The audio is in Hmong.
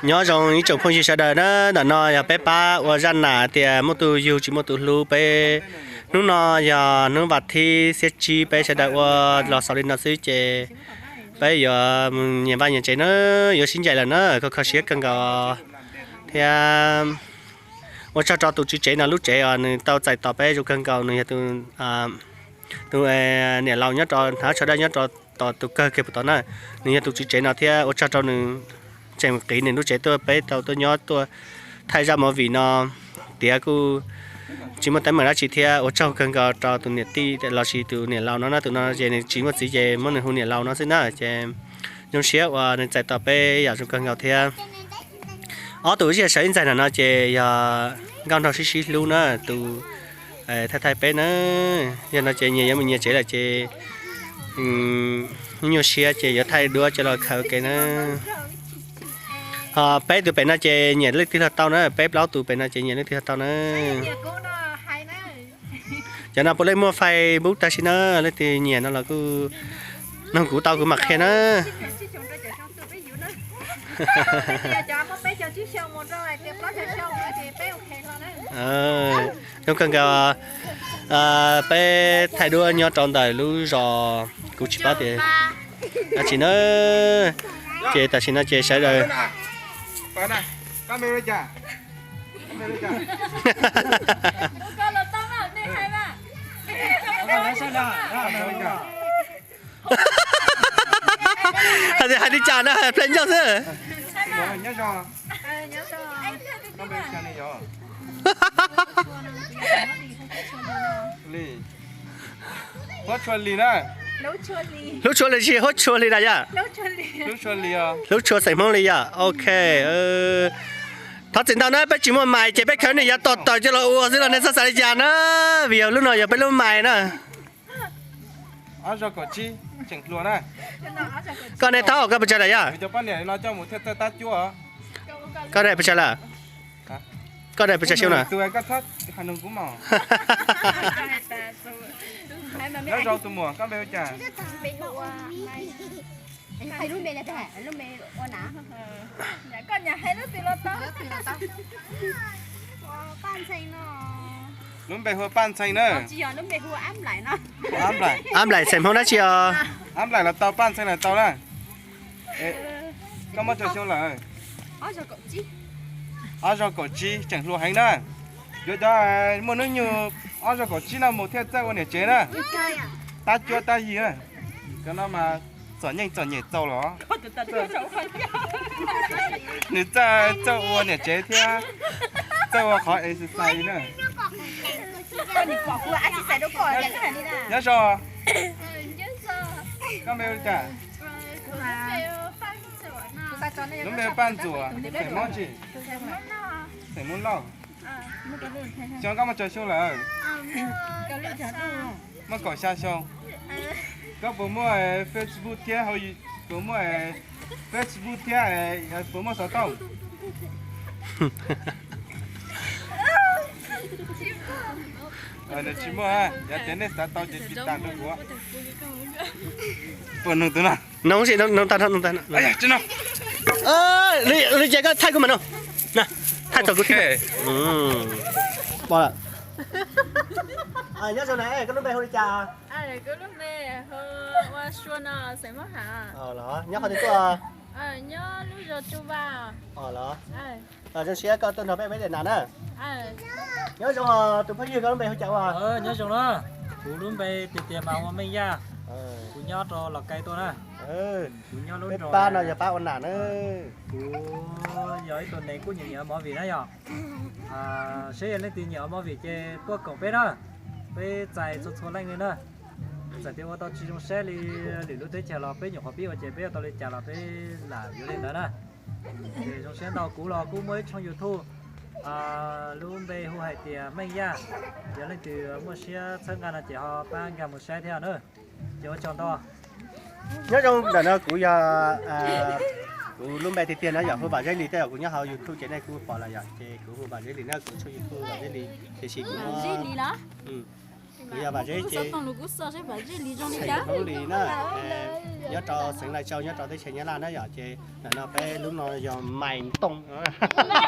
Nyob zoo ib tsoom phooj ywg sawv daws na, ntawm no yog peb pab ua zaj nam tias muaj tus yug tsis muaj tus hlub. Peb hnub no yog hnub vas thib xiab tsib, peb sawv daws ua los xaus li no xwb ces peb yuav mus nyias vaj nyias tsev na, yuav sib ncaim lawm na, kho kho siab kawg nkaus thiab. Ua tsaug rau tus tswv tsev no, lub tsev uas nws tau txais tos peb zoo kawg nkaus, nws yog tus niam laus nyob rau hnav tsho daj nyob rau tom tus kawg kiag puag tod na, nws yog tus tswv tsev no thiab ua tsaug rau nws tseem qiv nws lub tsev tuaj peb tau tuaj nyob tuaj thaij zaj movie no tiav kuj tsis muaj teeb meem dab tsi thiab ua tsaug kawg nkaus rau tus niam tij lossis tus niam laus no na, tus no ces nws tsis muaj txiv ces muab nws hu niam laus no xwb na ces zoo siab uas nws txais tos peb yam zoo kawg nkaus thiab. Ob tus ib yam sawv ib ntxaig no ces yog nkauj nraug sib sib hlub na, tus thaij thaij peb na, yog no ces nyias yuav mus nyias tsev lawm ces nyuaj siab ces yuav thaij duab coj los khaws kev na. Ho peb tus pem no ces nyiam leej twg los tau na, peb plaub tus pem no ces nyiam leej twg los tau na. Cov no puav leej muaj Facebook tag si na, leej twg nyiam no los kuj nug kuv tau kuv mam qhia na. Zoo kawg nkaus, peb thaij duab nyob rau ntawm lub zos kuv tsis paub tias dab tsi na, ces tam sim no ces sawv daws hais li cas na, hais ploj ncauj xwb. Huab tshua li na. Hlub tshua li tsis huab tshua li na yom? Hlub tshua xeem Hmoob li yom? Ok. Thov txim ntau na, peb tsis muaj mais ces peb khaws niag yav tos tawm coj los ua xwb los nej txhob xav li cas na, vim yog lub no yog peb lub mais na. Koj ne thaub koj pes tsawg lawm yom? Koj daim pes tsawg lawm? Koj daim pes tsawg xyoo na? Lub npe hu ua Paj Ntxhee na. Ab Nplaim xeem Hmoob dab tsi os? Ab Nplaim los tau, Paj Ntxhee los tau na. Koj muaj tsawg xyoo lawm? Ob zaug kaum tsib tseem hluas heev na. Yuav cov muaj hnub nyoog ob zaug kaum tsib no mus thiaj txawj ua niam tsev na. Tab cuab tab yig na. Cov no mas txom nyem txom nyem txaus los. Nws txawj, txawj ua niam tsev thiab txawj ua qhov exercise na. Nyob zoo. Koj npe hu li cas? Lub npe Paj Ntxuam, xeem Hmoob tsi? Xeem Hmoob Lauj. Xyoo koj muaj tsawg xyoo lawm? Muaj kaum xya xyoo. Koj puas muaj Facebook thiab, puas muaj Facebook thiab, puas muaj xov tooj? Nws tsis muaj, yog tias nej xav tau ces tiv tas rau kuv. Puas nug tus no? Nug tsis nug, nug tag nrho, nug tag nrho. Li cas koj thaij kuv mam nug. Thaij tau kuv thiab. Nyob zoo na, koj lub npe hu li cas? Kuv lub npe hu ua Sua no, xeem Hmoob Ham. Nyob qhov twg tuaj? Nyob lub zos Tsuj Vaj. Los zoo siab koj tuaj nrog peb peb daim nas na. Nyob zoo tus phooj ywg, koj lub npe hu cas ua? Nyob zoo na, kuv lub npe tiag tiag mas ua Meej Yaj, kuv nyob rau Los Kais tuaj na. Kuv nyob lub pab no yog pab ua nas na. Kuv yog ib tug neeg kuj nyiam nyiam ua movie na yom. Seb yog leej twg nyiam ua movie ces tuaj koom peb na, peb txais txhua txhua leej li na. Txawm tias ua tau tsis zoo saib li lwm lub teb chaws los peb nyuam qhuav pib ua ces peb ua tau li cas los peb lam yuav li ntawd na. Ces zoo siab ntau, kuv los kuj muaj ib tshooj YouTube, lub npe hu hais tias Meej Yaj. Yog leej twg muaj siab txhawb nqa no ces ho pab nkag mus saib thiab na. Ces ua tsaug ntau. Nyob zoo, ntawm no kuv yog, kuv lub npe tiag tiag no yog hu Vam Zeb Lis, tej zaum kuv nyob hauv YouTube ces nej kuj pom lawm yom, ces kuv hu Vam Zeb Lis na, kuv tshooj YouTube Vam Zeb Lis, tiam sis kuv Kuv yog Vam Zeb ces xeem Hmoob Lis na, nyob rau xeev Lai Châu nyob rau teb chaws Nyab Laj na yom, ces ntawm no peb lub no yog Maiv Tooj.